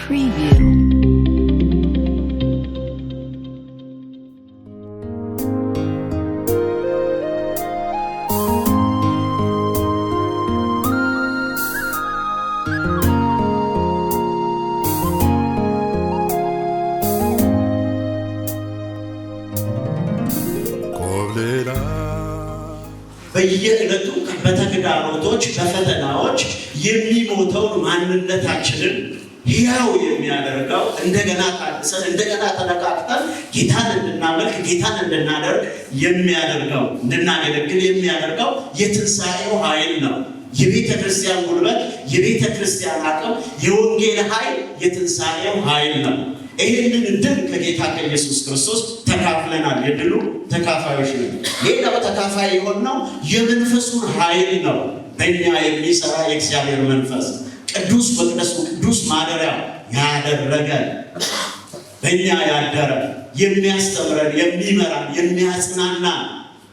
Preview. ኮብልላ በየዕለቱ በተግዳሮቶች በፈተናዎች የሚሞተውን ማንነታችንን ሕያው የሚያደርገው እንደገና ታድሰን እንደገና ተነቃቅተን ጌታን እንድናመልክ ጌታን እንድናደርግ የሚያደርገው እንድናገለግል የሚያደርገው የትንሣኤው ኃይል ነው። የቤተ ክርስቲያን ጉልበት፣ የቤተ ክርስቲያን አቅም፣ የወንጌል ኃይል የትንሣኤው ኃይል ነው። ይህንን ድል ከጌታ ከኢየሱስ ክርስቶስ ተካፍለናል። የድሉ ተካፋዮች ነን። ሌላው ተካፋይ የሆነው የመንፈሱን ኃይል ነው። በእኛ የሚሰራ የእግዚአብሔር መንፈስ ቅዱስ መቅደሱ ቅዱስ ማደሪያው ያደረገን በእኛ ያደረ የሚያስተምረን፣ የሚመራን፣ የሚያጽናናን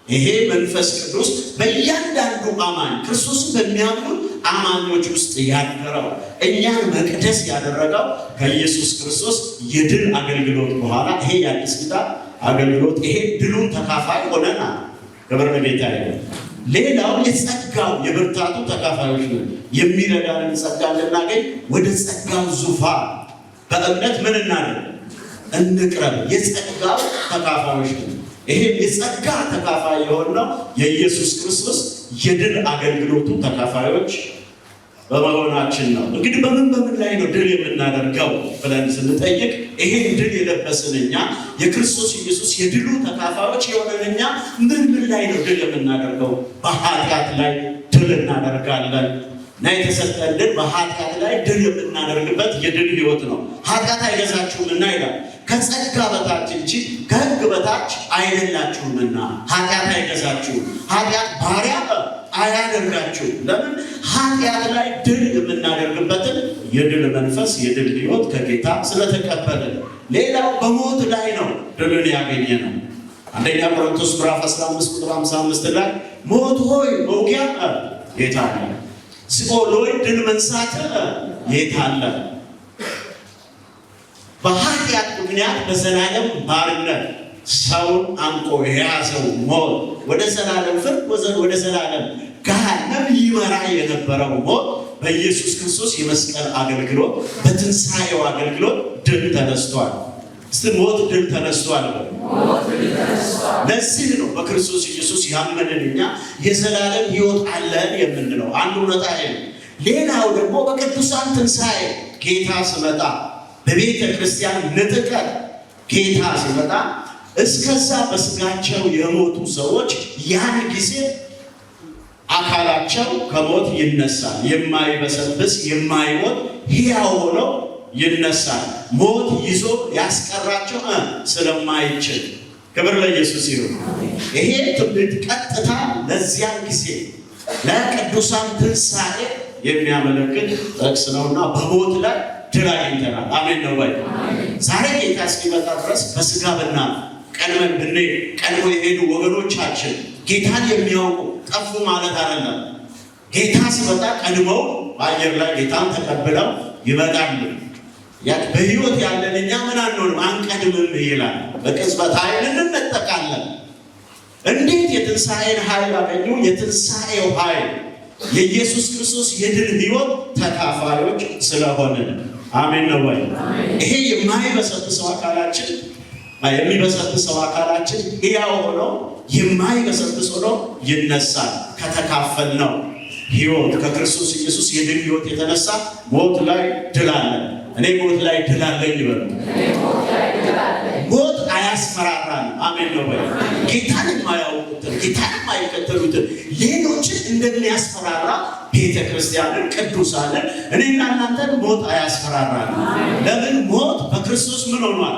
ይሄ መንፈስ ቅዱስ በእያንዳንዱ አማኝ ክርስቶስን በሚያምኑ አማኞች ውስጥ ያደረው እኛን መቅደስ ያደረገው ከኢየሱስ ክርስቶስ የድል አገልግሎት በኋላ ይሄ የአዲስ ኪዳን አገልግሎት ይሄ ድሉን ተካፋይ ሆነናል። ክብር ለጌታ ይሁን። ሌላው የጸጋው የብርታቱ ተካፋዮች ነን። የሚረዳንን ጸጋ እንድናገኝ ወደ ጸጋው ዙፋን በእምነት ምን እናደርግ? እንቅረብ። የጸጋው ተካፋዮች ነን። ይሄም የጸጋ ተካፋይ የሆነው የኢየሱስ ክርስቶስ የድል አገልግሎቱ ተካፋዮች በመሆናችን ነው። እንግዲህ በምን በምን ላይ ነው ድል የምናደርገው ብለን ስንጠይቅ ይሄን ድል የለበስን እኛ የክርስቶስ ኢየሱስ የድሉ ተካፋዮች የሆነን እኛ ምን ምን ላይ ነው ድል የምናደርገው? በኃጢአት ላይ ድል እናደርጋለን እና የተሰጠን ድል በኃጢአት ላይ ድል የምናደርግበት የድል ሕይወት ነው። ኃጢአት አይገዛችሁምና ይላል። ከጸጋ በታች እንጂ ከሕግ በታች አይደላችሁምና ኃጢአት አይገዛችሁም። ኃጢአት ባሪያ አያደርጋችሁም። ለምን? ኃጢአት ላይ ድል የምናደርግበትን የድል መንፈስ የድል ሕይወት ከጌታ ስለተቀበልን። ሌላው በሞት ላይ ነው ድልን ያገኘ ነው። አንደኛ ቆሮንቶስ ምዕራፍ 15 ቁጥር 55 ላይ ሞት ሆይ መውጊያ የት አለ? ሲኦል ሆይ ድል መንሳት የት አለ? በኃጢአት ምክንያት በዘላለም ባርነት ሰውን አንቆ የያዘው ሞት ወደ ዘላለም ፍርድ ወደ ዘላለም ገሃነም ይመራ የነበረው ሞት በኢየሱስ ክርስቶስ የመስቀል አገልግሎት በትንሣኤው አገልግሎት ድል ተነስቷል። እስቲ ሞት ድል ተነስቷል። ለዚህ ነው በክርስቶስ ኢየሱስ ያመንን እኛ የዘላለም ሕይወት አለን የምንለው። አንዱ እውነታ ይሄ ነው። ሌላው ደግሞ በቅዱሳን ትንሣኤ ጌታ ሲመጣ በቤተ ክርስቲያን ንጥቀት ጌታ ሲመጣ እስከዛ በስጋቸው የሞቱ ሰዎች ያን ጊዜ አካላቸው ከሞት ይነሳል። የማይበሰብስ የማይሞት ሕያው ሆኖ ይነሳል። ሞት ይዞ ያስቀራቸው ስለማይችል ክብር ለኢየሱስ ይሁን። ይሄ ትንቢት ቀጥታ ለዚያን ጊዜ ለቅዱሳን ትንሣኤ የሚያመለክት ጥቅስ ነውና በሞት ላይ ድል አግኝተናል። አሜን ነው ወይ? ዛሬ ጌታ እስኪመጣ ድረስ በስጋ ብናልፍ ቀድመን ብንሄድ ቀድሞ የሄዱ ወገኖቻችን ጌታን የሚያውቁ ጠፉ ማለት አይደለም። ጌታ ሲመጣ ቀድመው በአየር ላይ ጌታን ተቀብለው ይመጣሉ። በሕይወት ያለን እኛ ምን አንሆንም፣ አንቀድምም ይላል። በቅጽበት ኃይል እንነጠቃለን። እንዴት የትንሣኤን ኃይል አገኙ? የትንሣኤው ኃይል የኢየሱስ ክርስቶስ የድል ሕይወት ተካፋዮች ስለሆንን። አሜን ነው ወይ? ይሄ የማይበሰብሰው አካላችን የሚበሰብሰው አካላችን ሕያው ሆኖ የማይበሰብስ ሆኖ ይነሳል። ከተካፈልነው ሕይወት ከክርስቶስ ኢየሱስ የድል ሕይወት የተነሳ ሞት ላይ ድል አለን። እኔ ሞት ላይ ድል አለኝ ይበሉ። ሞት አያስፈራራንም። አሜን ነው ወይ? ጌታን የማያውቁትን ጌታን የማይከተሉትን ሌሎችን እንደሚያስፈራራ ቤተ ክርስቲያንን ቅዱሳንን እኔና እናንተን ሞት አያስፈራራንም። ለምን? ሞት በክርስቶስ ምን ሆኗል?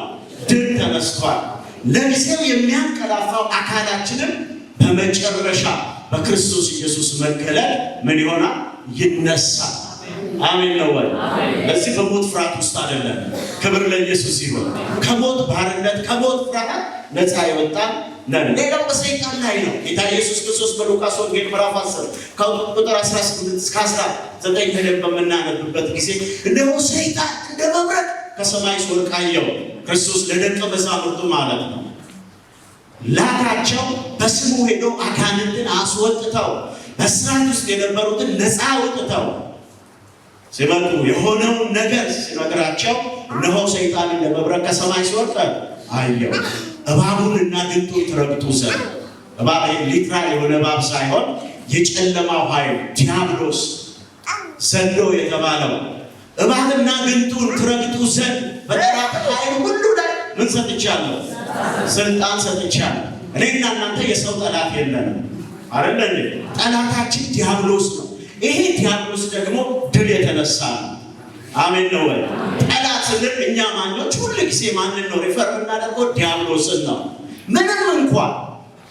ድል ተነስቷል። ለጊዜው የሚያንቀላፋው አካላችንም በመጨረሻ በክርስቶስ ኢየሱስ መገለጥ ምን ይሆናል? ይነሳል። አሜን ነው ወይ? ለዚህ በሞት ፍርሃት ውስጥ አይደለም። ክብር ለኢየሱስ ይሁን። ከሞት ባርነት ከሞት ፍርሃት ነፃ የወጣን ነን። ሌላው በሰይጣን ላይ ነው። ጌታ ኢየሱስ ክርስቶስ በሉቃስ ወንጌል ምዕራፍ 10 ከቁጥር 18 እስከ 19 ሄደን በምናነብበት ጊዜ እነሆ ሰይጣን እንደ መብረቅ ከሰማይ ሲወድቅ አየሁ። ክርስቶስ ለደቀ መዛሙርቱ ማለት ነው ላካቸው። በስሙ ሄደው አጋንንትን አስወጥተው በእስራት ውስጥ የነበሩትን ነፃ አውጥተው ሲመጡ የሆነውን ነገር ሲነግራቸው እነሆ ሰይጣን እንደ መብረቅ ከሰማይ ሲወድቅ አየሁ። እባቡንና ግንጡን ትረግጡ ዘንድ፣ እባብ literal የሆነ እባብ ሳይሆን የጨለማው ኃይል ዲያብሎስ ዘንዶ የተባለው፣ እባብና ግንጡን ትረግጡ ዘንድ በጠላት ኃይል ሁሉ ላይ ምን ሰጥቻለሁ? ስልጣን ሰጥቻለሁ። እኔና እናንተ የሰው ጠላት የለንም አይደለ እንዴ? ጠላታችን ዲያብሎስ ነው። ይሄ ዲያብሎስ ደግሞ ድል የተነሳ ነው። አሜን ነው ወይ? ጠላት ስንል እኛ አማኞች ሁል ጊዜ ማንን ነው refer የምናደርገው? ዲያብሎስን ነው። ምንም እንኳን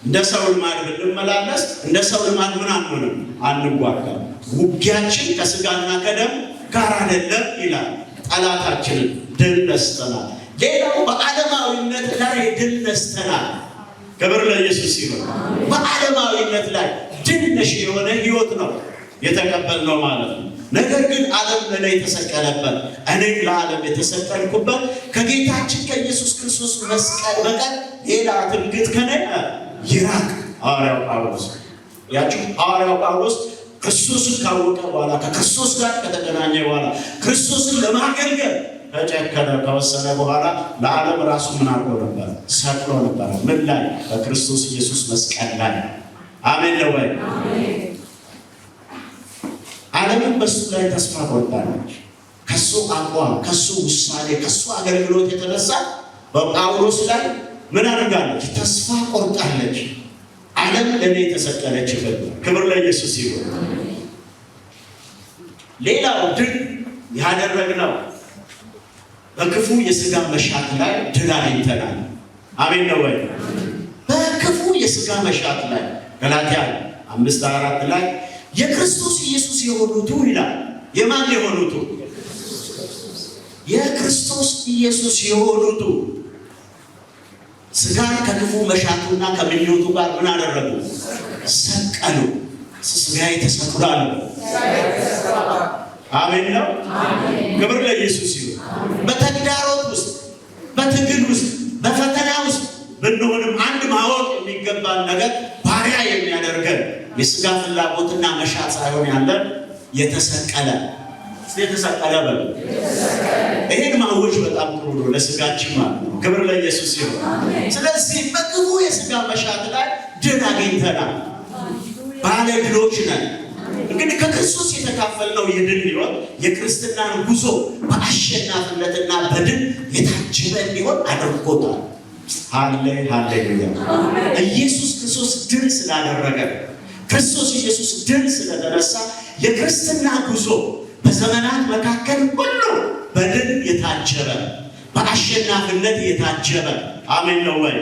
እንደ ሰው ልማድ ብንመላለስ እንደ ሰው ልማድ ምን አንሆንም፣ አንዋጋም። ውጊያችን ከስጋና ከደም ጋር አይደለም ይላል። ጠላታችንን ድል ነስተናል። ሌላው በዓለማዊነት ላይ ድል ነስተናል። ክብር ለኢየሱስ ይሁን። በዓለማዊነት ላይ ድል ነሽ የሆነ ህይወት ነው የተቀበልነው ማለት ነው። ነገር ግን ዓለም ለእኔ የተሰቀለበት፣ እኔም ለዓለም የተሰቀልኩበት፣ ከጌታችን ከኢየሱስ ክርስቶስ መስቀል በቀር ሌላ ትምክህት ከኔ ይራቅ። ሐዋርያው ጳውሎስ ያችሁ ሐዋርያው ጳውሎስ ክርስቶስን ካወቀ በኋላ፣ ከክርስቶስ ጋር ከተገናኘ በኋላ፣ ክርስቶስን ለማገልገል ከጨከነ ከወሰነ በኋላ ለዓለም ራሱ ምን አድርጎ ነበር? ሰቅሎ ነበረ። ምን ላይ? በክርስቶስ ኢየሱስ መስቀል ላይ። አሜን ነው ወይ? ዓለምን በሱ ላይ ተስፋ ቆርጣለች። ከሱ አቋም፣ ከሱ ውሳኔ፣ ከሱ አገልግሎት የተነሳ በጳውሎስ ላይ ምን አድርጋለች? ተስፋ ቆርጣለች። ዓለም ለእኔ የተሰቀለችበት። ክብር ለኢየሱስ ይሁን። ሌላው ድል ያደረግነው በክፉ የስጋ መሻት ላይ ድል አግኝተናል። አሜን ነው ወይ? በክፉ የስጋ መሻት ላይ ገላትያ 5:4 ላይ የክርስቶስ ኢየሱስ የሆኑቱ ይላል። የማን የሆኑቱ? የክርስቶስ ኢየሱስ የሆኑቱ ስጋን ከክፉ መሻቱና ከምኞቱ ጋር ምን አደረጉ? ሰቀሉ። ስጋዬ ተሰቅሏል። አሜን ነው። ክብር ለኢየሱስ ይሁን። በተግዳሮት ውስጥ፣ በትግል ውስጥ፣ በፈተና ውስጥ ብንሆንም አንድ ማወቅ የሚገባን ነገር ባሪያ የሚያደርገን የስጋ ፍላጎትና መሻት ሳይሆን ያለን የተሰቀለ፣ የተሰቀለ በሉ። ይሄን ማወጅ በጣም ጥሩ ነው ለስጋችን ማለት ነው። ክብር ለኢየሱስ ይሁን። ስለዚህ በክፉ የስጋ መሻት ላይ ድል አግኝተናል። ባለ ድሎች ነን። እንግዲህ ከክርስቶስ የተካፈልነው የድል ሕይወት የክርስትናን ጉዞ በአሸናፊነትና በድል የታጀበ እንዲሆን አድርጎታል። ሃሌ ሃሌሉያ! ኢየሱስ ክርስቶስ ድል ስላደረገ፣ ክርስቶስ ኢየሱስ ድል ስለተነሳ የክርስትና ጉዞ በዘመናት መካከል ሁሉ በድል የታጀበ፣ በአሸናፊነት የታጀበ፣ አሜን ነው ወይ?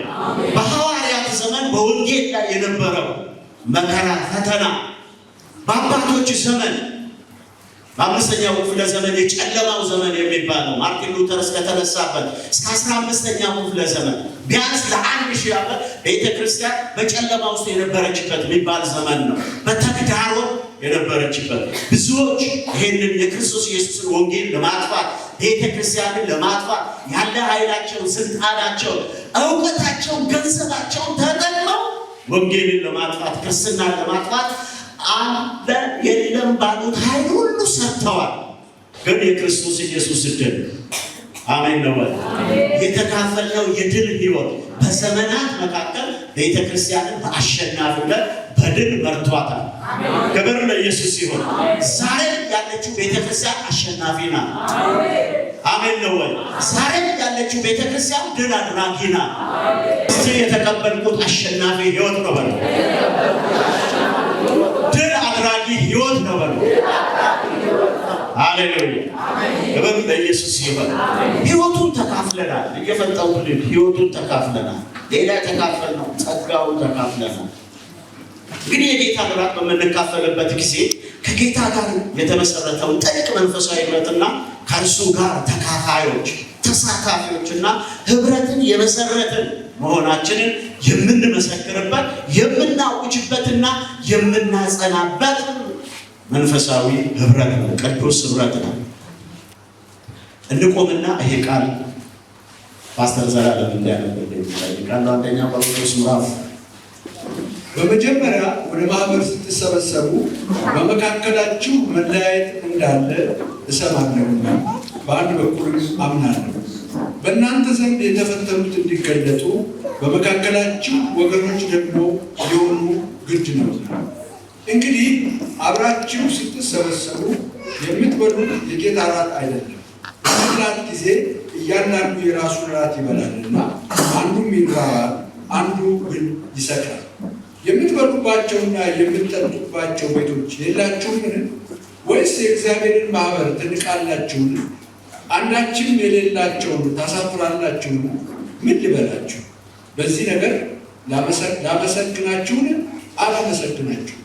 በሐዋርያት ዘመን በወንጌል ላይ የነበረው መከራ፣ ፈተና፣ በአባቶች ዘመን በአምስተኛው ክፍለ ዘመን የጨለማው ዘመን የሚባለው ማርቲን ሉተር እስከተነሳበት እስከ 15ኛው ክፍለ ዘመን ቢያንስ ለ1000 ዓመት ቤተ ክርስቲያን በጨለማ ውስጥ የነበረችበት የሚባል ዘመን ነው። በተግዳሮት የነበረችበት፣ ብዙዎች ይሄንን የክርስቶስ ኢየሱስን ወንጌል ለማጥፋት፣ ቤተ ክርስቲያንን ለማጥፋት ያለ ኃይላቸውን፣ ስልጣናቸውን፣ እውቀታቸውን፣ ገንዘባቸውን ተጠቅመው ወንጌልን ለማጥፋት፣ ክርስትናን ለማጥፋት አለ የለም ባሉት ኃይል ሁሉ ሰርተዋል። ግን የክርስቶስ ኢየሱስ ድል፣ አሜን ነው ወይ? የተካፈልነው የድል ህይወት በዘመናት መካከል ቤተ ክርስቲያንን በአሸናፊነት በድል መርቷታል። ክብር ለኢየሱስ ይሁን። ዛሬ ያለችው ቤተ ክርስቲያን አሸናፊ ናት። አሜን ነው ወይ? ዛሬ ያለችው ቤተ ክርስቲያን ድል አድራጊ ናት። እስቲ የተቀበልኩት አሸናፊ ህይወት ነው በሉ። ድል አድራጊ ህይወት ነው በሉ። ሃሌሉያ! ክብር ለኢየሱስ ይሁን። ህይወቱን ተካፍለናል። እየፈጠንኩልን ህይወቱን ተካፍለናል። ሌላ የተካፈልነው ጸጋውን ተካፍለናል። እንግዲህ የጌታ እራት በምንካፈልበት ጊዜ ከጌታ ጋር የተመሰረተውን ጥልቅ መንፈሳዊ ህብረትና ከእርሱ ጋር ተካፋዮች፣ ተሳታፊዎችና ህብረትን የመሰረትን መሆናችንን የምንመሰክርበት፣ የምናውጅበትና የምናጸናበት መንፈሳዊ ህብረት ነው። ቅዱስ ህብረት ነው። እንቆምና ይሄ ቃል ፓስተር ዘላለም እንዲያነብልን እጠይቃለሁ። አንደኛ ቆሮንቶስ ምዕራፍ በመጀመሪያ ወደ ማህበር ስትሰበሰቡ በመካከላችሁ መለያየት እንዳለ እሰማለሁና በአንድ በኩል አምናለሁ። በእናንተ ዘንድ የተፈተኑት እንዲገለጡ በመካከላችሁ ወገኖች ደግሞ ሊሆኑ ግድ ነው። እንግዲህ አብራችሁ ስትሰበሰቡ የምትበሉት የጌታ እራት አይደለም። በመብላት ጊዜ እያንዳንዱ የራሱን እራት ይበላልና፣ አንዱም ይራባል፣ አንዱ ግን ይሰክራል። የምትበሉባቸውና የምትጠጡባቸው ቤቶች የላችሁምን? ወይስ የእግዚአብሔርን ማህበር ትንቃላችሁን? አንዳችም የሌላቸውን ታሳፍራላችሁን? ምን ልበላችሁ? በዚህ ነገር ላመሰግናችሁን? አላመሰግናችሁም።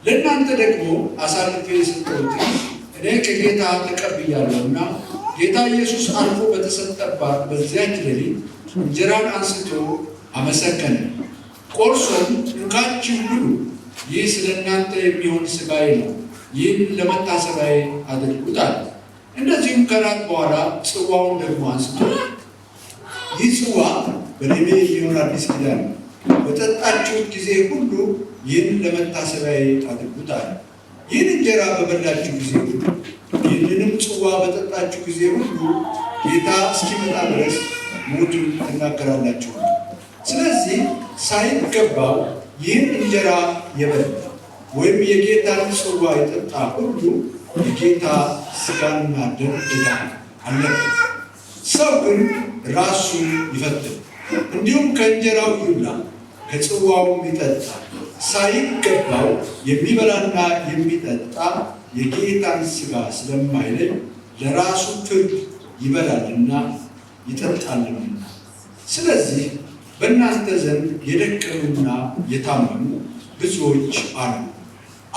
ለእናንተ ደግሞ አሳልፌ የሰጠሁትን እኔ ከጌታ ተቀብያለሁና፣ ጌታ ኢየሱስ አልፎ በተሰጠባት በዚያች ሌሊት እንጀራን አንስቶ አመሰገነ፣ ቆርሶም፣ “እንካችሁ ብሉ፣ ይህ ስለ እናንተ የሚሆን ሥጋዬ ነው፣ ይህን ለመታሰቢያዬ አድርጉት” አለ። እንደዚሁም ከራት በኋላ ጽዋውን ደግሞ አንስቶ፣ “ይህ ጽዋ በደሜ የሚሆን አዲስ ኪዳን ነው፣ በጠጣችሁት ጊዜ ሁሉ ይህን ለመታሰቢያዬ አድርጉት” አለ። ይህን እንጀራ በበላችሁ ጊዜ ሁሉ፣ ይህንንም ጽዋ በጠጣችሁ ጊዜ ሁሉ ጌታ እስኪመጣ ድረስ ሞቱን ትናገራላችሁ። ስለዚህ ሳይገባው ይህን እንጀራ የበላ ወይም የጌታን ጽዋ የጠጣ ሁሉ የጌታ ሥጋና ደም ዕዳ አለበት። ሰው ግን ራሱን ይፈትን፣ እንዲሁም ከእንጀራው ይብላ ከጽዋውም ይጠጣ። ሳይገባው የሚበላና የሚጠጣ የጌታን ሥጋ ስለማይለይ ለራሱ ፍርድ ይበላልና ይጠጣልምና። ስለዚህ በእናንተ ዘንድ የደከሙና የታመሙ ብዙዎች አሉ፣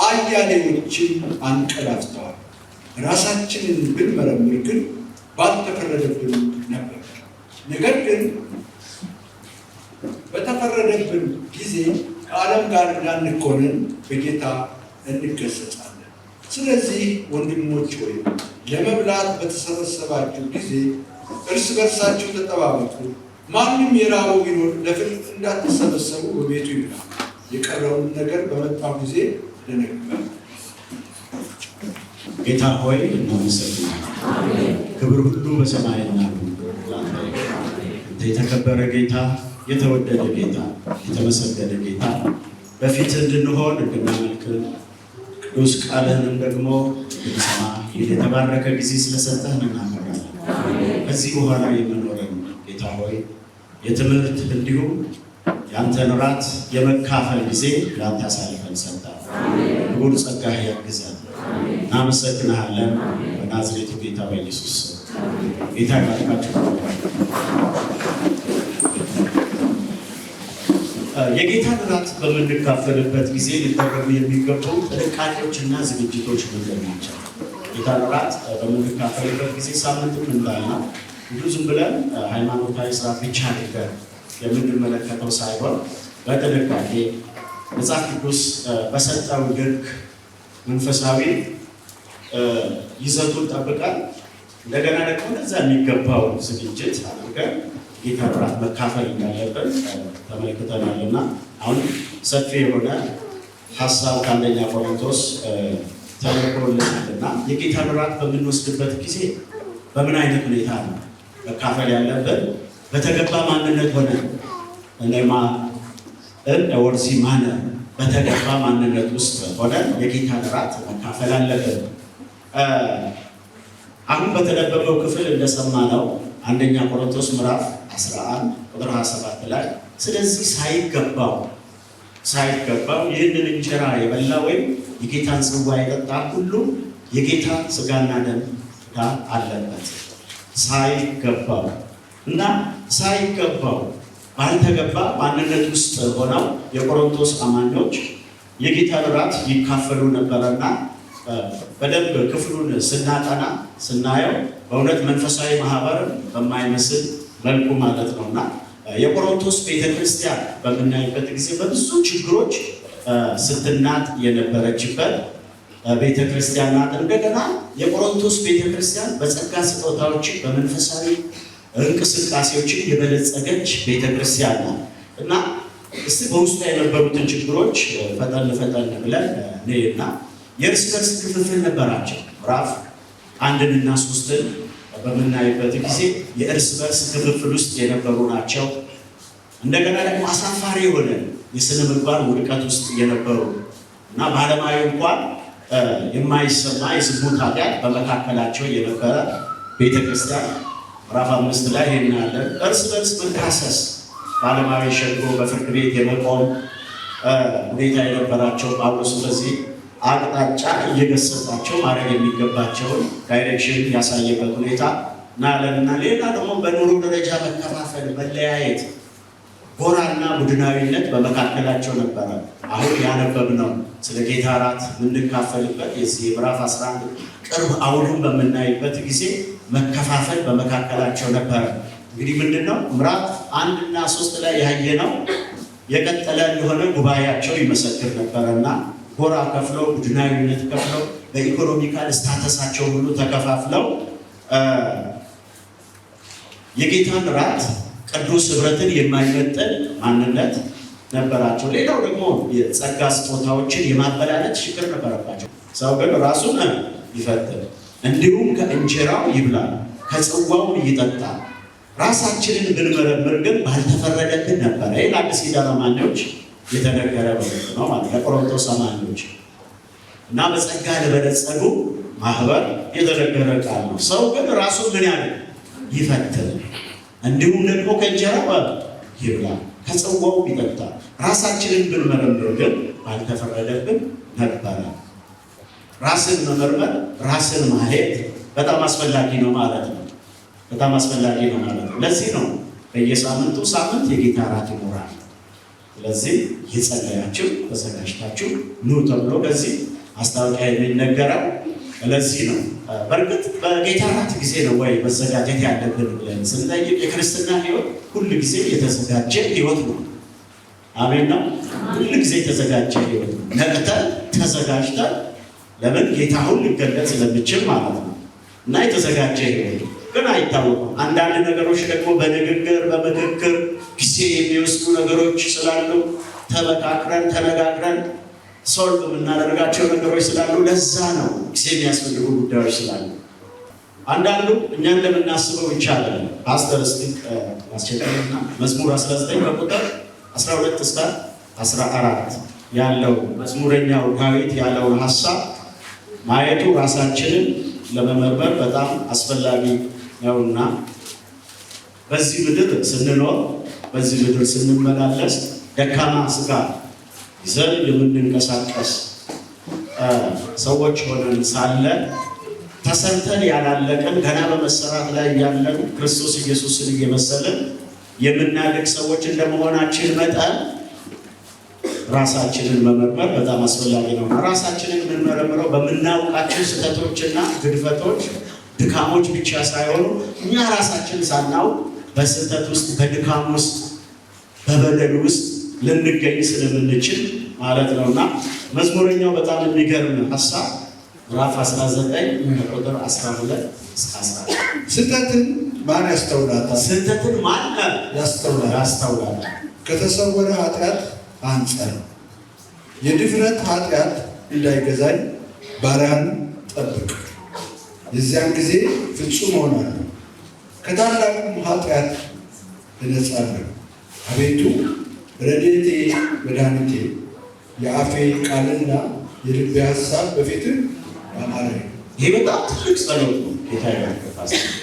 አያሌዎችም አንቀላፍተዋል። ራሳችንን ብንመረምር ግን ባልተፈረደብን ነበር። ነገር ግን በተፈረደብን ጊዜ ከዓለም ጋር እንዳንኮንን በጌታ እንገሰጻለን። ስለዚህ ወንድሞች ሆይ፣ ለመብላት በተሰበሰባችሁ ጊዜ እርስ በርሳችሁ ተጠባበቁ። ማንም የራበው ቢኖር ለፍርድ እንዳትሰበሰቡ በቤቱ ይብላ። የቀረውን ነገር በመጣሁ ጊዜ እደነግጋለሁ። ጌታ ሆይ፣ እናመሰግናለን። ክብር ሁሉ በሰማይና በምድር ላንተ ይሁን። አንተ የተከበረ ጌታ፣ የተወደደ ጌታ፣ የተመሰገነ ጌታ፣ በፊትህ እንድንሆን፣ እንድናመልክ፣ ቅዱስ ቃልህንም ደግሞ እንድንሰማ ይህን የተባረከ ጊዜ ስለሰጠህን እናከብራለን። ከዚህ በኋላ የምኖረን ጌታ ሆይ የትምህርት እንዲሁም የአንተን ራት የመካፈል ጊዜ ለአንተ አሳልፈን ሰጠን። ክቡር ጸጋህ ያግዘን። እናመሰግንሃለን በናዝሬቱ ጌታ በኢየሱስ ስም። ጌታ ይባርካችሁ። የጌታን ራት በምንካፈልበት ጊዜ ሊደረጉ የሚገቡ ጥንቃቄዎችና ዝግጅቶች ምንድን ናቸው? ጌታን ራት በምንካፈልበት ጊዜ ሳምንትም እንዳልነው እንዲሁ ዝም ብለን ሃይማኖታዊ ስርዓት ብቻ አድርገን የምንመለከተው ሳይሆን በጥንቃቄ መጽሐፍ ቅዱስ በሰጠው ልክ መንፈሳዊ ይዘቱን ጠብቀን እንደገና ደግሞ ለዛ የሚገባው ዝግጅት አድርገን ጌታ እራት መካፈል እንዳለብን ተመልክተናል እና አሁን ሰፊ የሆነ ሀሳብ ከአንደኛ ቆሮንቶስ ተልኮልናል እና የጌታን እራት በምንወስድበት ጊዜ በምን አይነት ሁኔታ ነው መካፈል ያለብን? በተገባ ማንነት ሆነ እኔማ worthy manner፣ በተገባ ማንነት ውስጥ ሆነን የጌታን እራት መካፈል አለብን። አሁን በተነበበው ክፍል እንደሰማነው አንደኛ ቆሮንቶስ ምዕራፍ 11 ቁጥር 27 ላይ፣ ስለዚህ ሳይገባው ይህንን እንጀራ የበላ ወይም የጌታን ጽዋ የጠጣ ሁሉ የጌታ ስጋና ደም ዕዳ አለበት። ሳይገባው እና ሳይገባው ባልተገባ ማንነት ውስጥ ሆነው የቆሮንቶስ አማኞች የጌታን እራት ይካፈሉ ነበረና በደንብ ክፍሉን ስናጠና ስናየው በእውነት መንፈሳዊ ማህበርን በማይመስል መልኩ ማለት ነው እና የቆሮንቶስ ቤተክርስቲያን በምናይበት ጊዜ በብዙ ችግሮች ስትናጥ የነበረችበት ቤተ ክርስቲያን ናት። እንደገና የቆሮንቶስ ቤተ ክርስቲያን በጸጋ ስጦታዎች በመንፈሳዊ እንቅስቃሴዎችን የበለጸገች ቤተ ክርስቲያን ናት እና እስቲ በውስጧ የነበሩትን ችግሮች ፈጠን ፈጠን ብለን እና የእርስ በርስ ክፍፍል ነበራቸው። ምዕራፍ 1ና 3ን በምናይበት ጊዜ የእርስ በርስ ክፍፍል ውስጥ የነበሩ ናቸው። እንደገና ደግሞ አሳፋሪ የሆነ የስነ ምግባር ውድቀት ውስጥ የነበሩ እና በዓለማዊ እንኳን የማይሰማ የዝሙት ኃጢአት በመካከላቸው የነበረ ቤተክርስቲያን ምዕራፍ 5 ላይ ይሄን እናያለን። እርስ በርስ መካሰስ፣ በዓለማዊ ሸንጎ በፍርድ ቤት የመቆም ሁኔታ የነበራቸው፣ ጳውሎስ በዚህ አቅጣጫ እየገሰጻቸው ማድረግ የሚገባቸውን direction ያሳየበት ሁኔታ እናያለን። እና ሌላ ደግሞ በኑሮ ደረጃ መከፋፈል፣ መለያየት፣ ጎራና ቡድናዊነት በመካከላቸው ነበረ። አሁን ያነበብነው ስለ ጌታ እራት የምንካፈልበት የዚህ የምዕራፍ 11 ቅርብ አውዱን በምናይበት ጊዜ መከፋፈል በመካከላቸው ነበረ። እንግዲህ ምንድነው ምዕራፍ 1ና 3 ላይ ያየነው የቀጠለ እንደሆነ ጉባኤያቸው ይመሰክር ነበረና ጎራ ከፍለው፣ ቡድናዊነት ከፍለው፣ በ economical status ኣቸው ሁሉ ተከፋፍለው የጌታን ራት ቅዱስ ህብረትን የማይመጥን ማንነት ነበራቸው። ሌላው ደግሞ የጸጋ ስጦታዎችን የማበላለጥ ችግር ነበረባቸው። ሰው ግን ራሱን ይፈትን፣ እንዲሁም ከእንጀራው ይብላ ከጽዋውም ይጠጣ። ራሳችንን ብንመረምር ግን ባልተፈረደብን ነበረ። ይህ ለአዲስ ኪዳን አማኞች የተነገረ መልእክት ነው ማለት ለቆሮንቶስ አማኞች እና በጸጋ ለበለጸጉ ማህበር የተነገረ ቃል ነው። ሰው ግን ራሱን ምን ያለ ይፈትን፣ እንዲሁም ደግሞ ከእንጀራው ይብላ ከጽዋው ይጠጣ። ራሳችንን ብንመረምር ግን ባልተፈረደብን ነበረ። ራስን መመርመር፣ ራስን ማየት በጣም አስፈላጊ ነው ማለት ነው። በጣም አስፈላጊ ነው ማለት ነው። ለዚህ ነው በየሳምንቱ ሳምንት የጌታ እራት ይኖራል። ስለዚህ እየጸለያችሁ ተዘጋጅታችሁ ኑ ተብሎ በዚህ ማስታወቂያ የሚነገረው ለዚህ ነው። በእርግጥ በጌታ እራት ጊዜ ነው ወይ መዘጋጀት ያለብን ብለን ስንጠይቅ የክርስትና ሕይወት ሁል ጊዜ የተዘጋጀ ሕይወት ነው። አሜን ነው። ሁል ጊዜ የተዘጋጀ ሕይወት ነው። ነቅተን ተዘጋጅተን፣ ለምን ጌታ ሁሉ ሊገለጽ ስለሚችል ማለት ነው። እና የተዘጋጀ ሕይወት ግን አይታወቅም። አንዳንድ ነገሮች ደግሞ በንግግር በምክክር ጊዜ የሚወስዱ ነገሮች ስላሉ፣ ተመካክረን ተነጋግረን solve የምናደርጋቸው ነገሮች ስላሉ፣ ለዛ ነው ጊዜ የሚያስፈልጉ ጉዳዮች ስላሉ። አንዳንዱ እኛ እንደምናስበው ይቻላል። ፓስተር እስቲ ማስቸገርና መዝሙር 19 በቁጥር 12 እስከ 14 ያለው መዝሙረኛው ዳዊት ያለውን ሀሳብ ማየቱ ራሳችንን ለመመርመር በጣም አስፈላጊ ነውና በዚህ ምድር ስንኖር፣ በዚህ ምድር ስንመላለስ ደካማ ስጋ ይዘን የምንንቀሳቀስ ሰዎች ሆነን ሳለ ተሰርተን ያላለቀን፣ ገና በመሰራት ላይ ያለን፣ ክርስቶስ ኢየሱስን እየመሰልን የምናድግ ሰዎች እንደመሆናችን መጠን ራሳችንን መመርመር በጣም አስፈላጊ ነው። ራሳችንን የምንመረምረው በምናውቃቸው ስህተቶችና ግድፈቶች፣ ድካሞች ብቻ ሳይሆኑ እኛ ራሳችን ሳናውቅ በስህተት ውስጥ፣ በድካም ውስጥ፣ በበደል ውስጥ ልንገኝ ስለምንችል ማለት ነው። እና መዝሙረኛው በጣም የሚገርም ሀሳብ ምዕራፍ 19 ቁጥር 12 እስከ 14። ስህተትን ማን ያስተውላታል? ስህተትን ማን ያስተውላል? ያስተውላል? ከተሰወረ ኃጢአት አንጻር የድፍረት ኃጢአት እንዳይገዛኝ ባሪያህን ጠብቅ። የዚያን ጊዜ ፍጹም እሆናለሁ፣ ከታላቁም ኃጢአት እነጻለሁ። አቤቱ ረድኤቴ፣ መድኃኒቴ፣ የአፌ ቃልና የልቤ ሐሳብ በፊትህ ያማረ ይሁን። ይሄ በጣም ትልቅ ጸሎት ነው። ጌታ ይባርክ።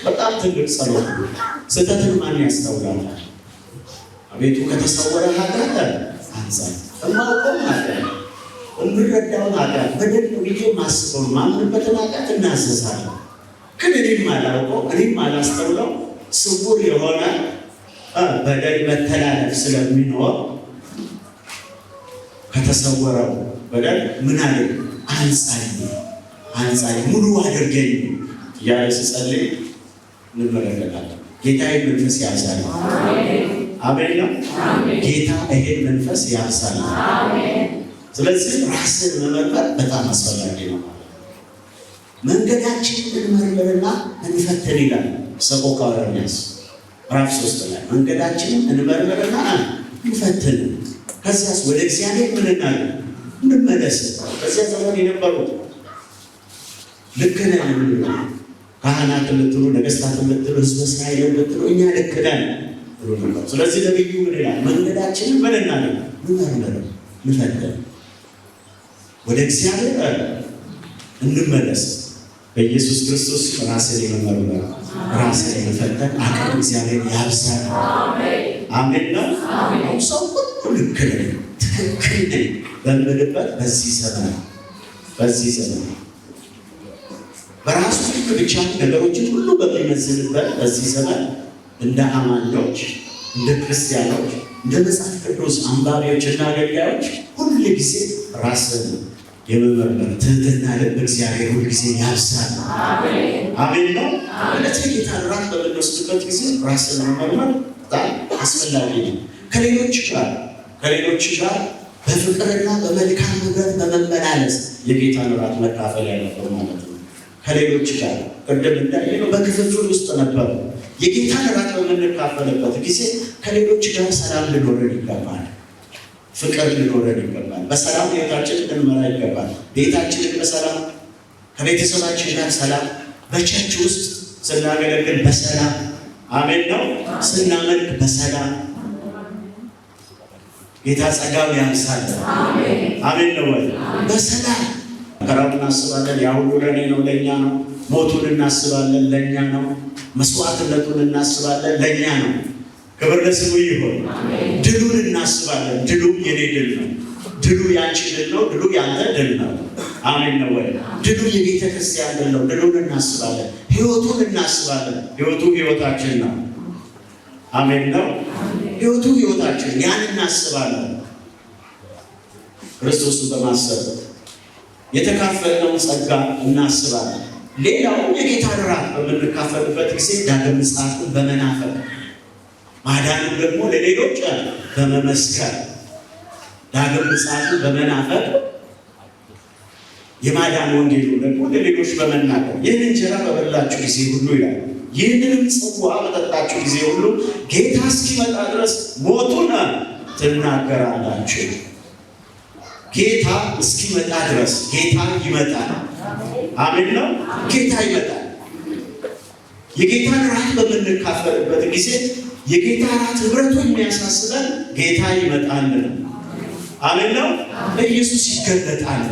በጣም ትልቅ ጸሎት ነው። ስህተትን ማን ያስተውላል? አቤቱ ከተሰወረ ኃጢአት አንጻኝ። እማውቀውን ኃጢአት፣ የምረዳውን ኃጢአት፣ በደል ነው ብዬ የማስበውን ማምንበትን ኃጢአት እናዘዛለሁ። ግን እኔም አላውቀው፣ እኔም አላስተውለው ስውር የሆነ በደል መተላለፍ ስለሚኖር ከተሰወረው በደል ምን አለ አንጻኝ፣ አንጻኝ፣ ሙሉ አድርገኝ እያለ ስጸልይ እንመለከታለን። ጌታ ይህን መንፈስ ያብዛል። አሜን ነው። ጌታ ይሄን መንፈስ ያብዛል። ስለዚህ ራስን መመርመር በጣም አስፈላጊ ነው ማለት መንገዳችንን እንመርምርና እንፈትን ይላል ሰቆቃወ ኤርምያስ ምዕራፍ 3 ላይ። መንገዳችንን እንመርምርና እንፈትን፣ ከዚያስ ወደ እግዚአብሔር ምን እናድርግ? እንመለስ። በዚያ ዘመን የነበሩት ልክ ነን የሚሉ ካህናት ብትሉ፣ ነገስታት ብትሉ፣ ህዝበ እስራኤል ብትሉ እኛ ልክ ነን ብሎ ነበር። ስለዚህ ነቢዩ ምን ይላል? መንገዳችንን ምን እናድርግ? እንመርምር፣ እንፈትን፣ ወደ እግዚአብሔር እንመለስ። በኢየሱስ ክርስቶስ ራስን የመመርመር፣ ራስን የመፈተን አቅም እግዚአብሔር ያብዛል። አሜን ነው። ሰው ሁሉ ልክ ነኝ፣ ትክክል ነኝ በምልበት በዚህ ዘመን በራሱ ልክ ብቻ ነገሮችን ሁሉ በሚመዝንበት በዚህ ዘመን እንደ አማኞች፣ እንደ ክርስቲያኖች፣ እንደ መጽሐፍ ቅዱስ አንባቢዎች እና አገልጋዮች ሁል ጊዜ ራስን የመመርመር ትህትና ልብ እግዚአብሔር ሁል ጊዜ ያብዛል። አሜን ነው። ዕለተ ጌታን ራት በምንወስድበት ጊዜ ራስን መመርመር በጣም አስፈላጊ ነው። ከሌሎች ጋር በፍቅርና በመልካም ህብረት በመመላለስ የጌታን ራት መካፈል ያለብን ማለት ነው። ከሌሎች ጋር ቅድም እንዳየነው በክፍፍል ውስጥ ነበሩ። የጌታን ራት በምንካፈልበት ጊዜ ከሌሎች ጋር ሰላም ሊኖረን ይገባል። ፍቅር ሊኖረን ይገባል። በሰላም ህይወታችንን ልንመራ ይገባል። ቤታችንን በሰላም፣ ከቤተሰባችን ጋር ሰላም፣ በ church ውስጥ ስናገለግል በሰላም፣ አሜን ነው። ስናመልክ በሰላም፣ ጌታ ጸጋውን ያብዛል። አሜን ነው ወይ? በሰላም መከራውን እናስባለን። ያ ሁሉ ለእኔ ነው፣ ለእኛ ነው። ሞቱን እናስባለን፣ ለእኛ ነው። መስዋዕትነቱን እናስባለን፣ ለእኛ ነው። ክብር ለስሙ ይሁን። ድሉን እናስባለን። ድሉ የኔ ድል ነው። ድሉ ያንቺ ድል ነው። ድሉ ያንተ ድል ነው። አሜን ነው ወይ? ድሉ የቤተ ክርስቲያን ድል ነው። ድሉን እናስባለን። ህይወቱን እናስባለን። ህይወቱ ህይወታችን ነው። አሜን ነው። ህይወቱ ህይወታችን፣ ያን እናስባለን። ክርስቶስን በማሰብ የተካፈልነውን ጸጋ እናስባለን። ሌላው የጌታን ራት በምንካፈልበት ጊዜ ዳግም ምጽአቱን በመናፈቅ፣ ማዳኑን ደግሞ ለሌሎች በመመስከር፣ ዳግም ምጽአቱን በመናፈቅ የማዳን ወንጌሉን ደግሞ ለሌሎች በመናገር፣ ይህን እንጀራ በበላችሁ ጊዜ ሁሉ ይላል፣ ይህንንም ጽዋ በጠጣችሁ ጊዜ ሁሉ ጌታ እስኪመጣ ድረስ ሞቱን ትናገራላችሁ። ጌታ እስኪመጣ ድረስ። ጌታ ይመጣል። አሜን ነው። ጌታ ይመጣል። የጌታን ራት በምንካፈልበት ጊዜ የጌታ ራት ህብረቱ የሚያሳስበን ጌታ ይመጣል ነው። አሜን ነው። ኢየሱስ ይገለጣል።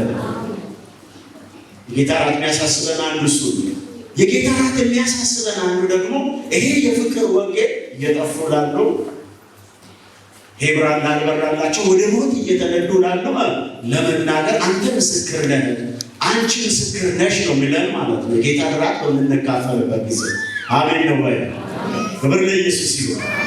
የጌታ ራት የሚያሳስበን አንዱ እሱ ነው። የጌታ ራት የሚያሳስበን አንዱ ደግሞ ይሄ የፍቅር ወንጌል እየጠፉ ላሉ፣ ሄብራን ላልበራላቸው፣ ወደ ሞት እየተነዱ ላሉ ለመናገር አንተ ምስክር ነህ፣ አንቺ ምስክር ነሽ ነው የሚለን ማለት ነው። የጌታ ራት በምንካፈልበት ጊዜ። አሜን ነው ወይ? ክብር ለኢየሱስ ይሁን።